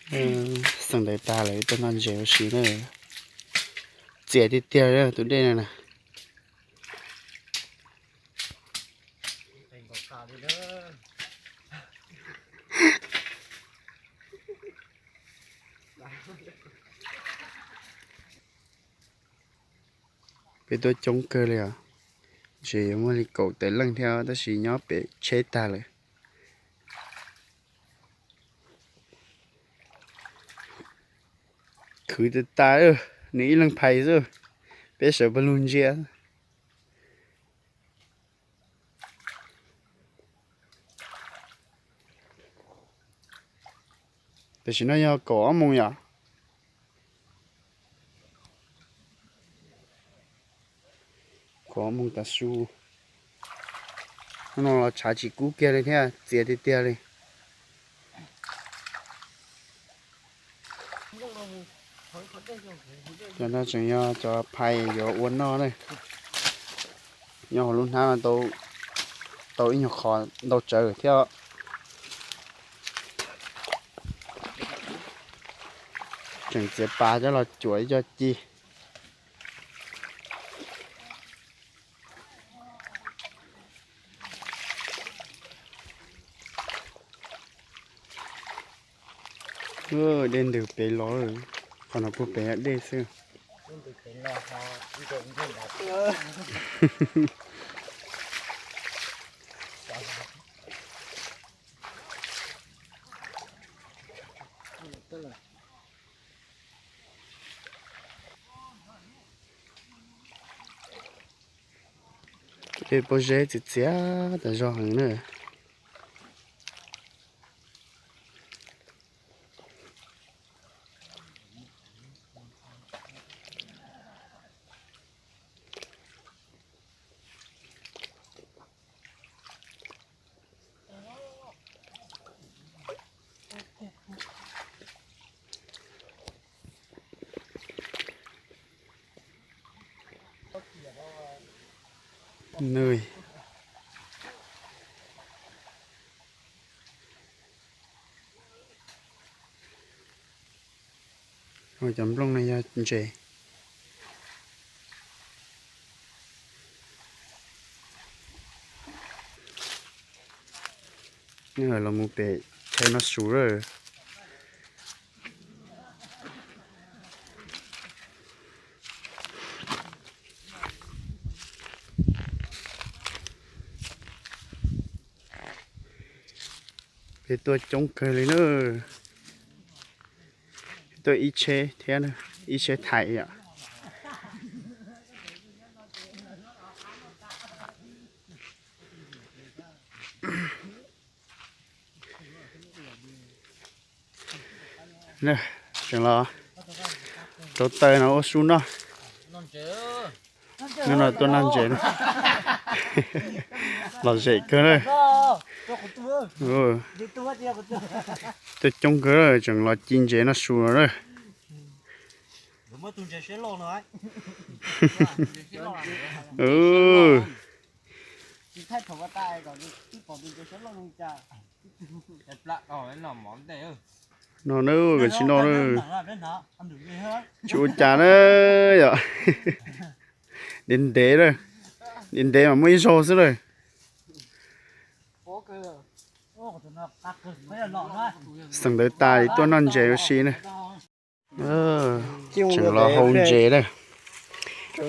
Xeem ntawv tag lawm tuaj noj ntses ua si na. Txias tiag tiag tus dej no na. Peb tuaj coob kawg li os. Ntshe yuav muaj li kaum tawm leej thiab tab sis nyob pem tsheb tag lawm. Khwv tas tas, nws ib leeg phais xwb, peb sawv pawg lug ntsia. Tam sim no yog kaum ob moos yom. Kaum ob moos tav su. Hnub no los tshav tsis kub kiag li thiab, txias tiag tiag li. Cov no tseem yog cov phais yuav ua noj na. Nyob hauv lub hnab no tau ib nyuag qhov ntau tsawv thiab. Tseem txiav pas coj los cuam ib co ci. Dej ntws pem los, qhov no puag pem dej xwb. Dej pob zeb txias txias tas zog heev na. Nws, cov nplooj no yog ntses. Los mus pem chaw no su lawm. Peb tuaj coob kawg li na. Tuaj ib tsheb thiab, ib tsheb thais yom. Tseem los rauv taws no ua su noj. Hnub no tuaj noj ntses no. Lom zem kawg na. Tuaj coob kawg, tseem los ci ntses noj su no na. No na, koj tsis noj na. Tsis ua cas na yom. Ntev ntev, ntev ntev mas muaj ib zaug xwb lawm. Xeem ntawv tas tuaj noj ntses ua si na. Tseem los hau ntses na,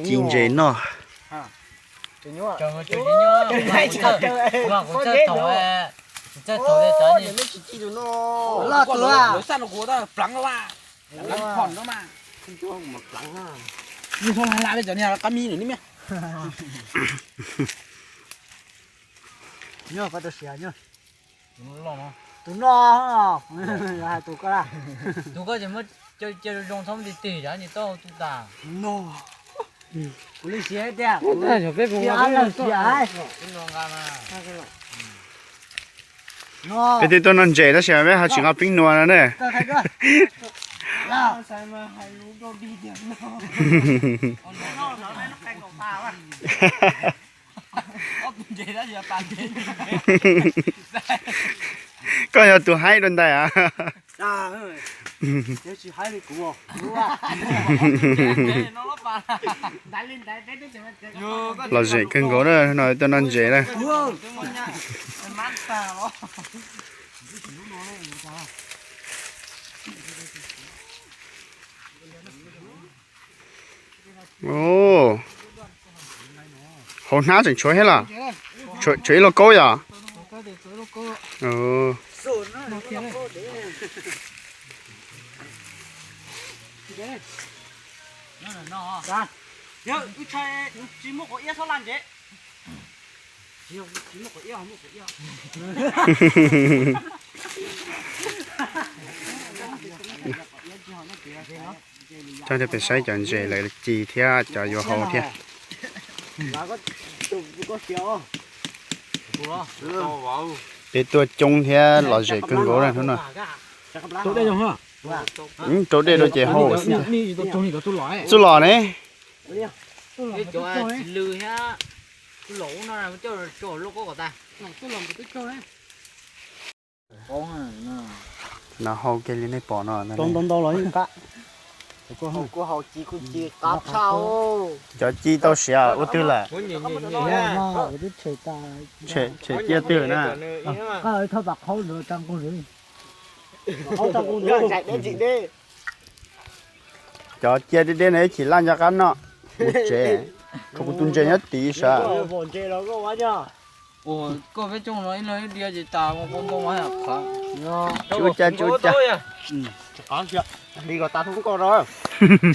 ci ntses noj. Tus no, tus ko, tus ko ces muab cia zoo zoo txhob tig tig, yog tus tas no. Kuv li siab tiag, kuv siab leej siab. Peb twb tuaj noj ntses tab sis peb ho tsis nqa pib nua no ne. Koj yog tus haib rau ntais a. Lom zem kawg nkaus na, no tuaj noj ntses na. Hauv hnab tseem tshuav thiab los? Tshuav ib lauj kaub yom? Coj nej pem saib cov ntses lawv ci thiab cov yuav hau thiab. Peb tuaj coob thiab lom zem kawg nkaus na hnub no. Rau dej rau ces hau xwb. Txuj lom ne. No hau kiag li nej pom no. Cov ci tau siav ua twg lawm? Tshem cia twg na? Cov cia deb deb no ib chim laj nco qab noj. Ua tsev, tshuav kuv tus ntses nyob tid sav. Tsis ua cas, tsis ua cas.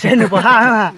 Seb nws puas haj.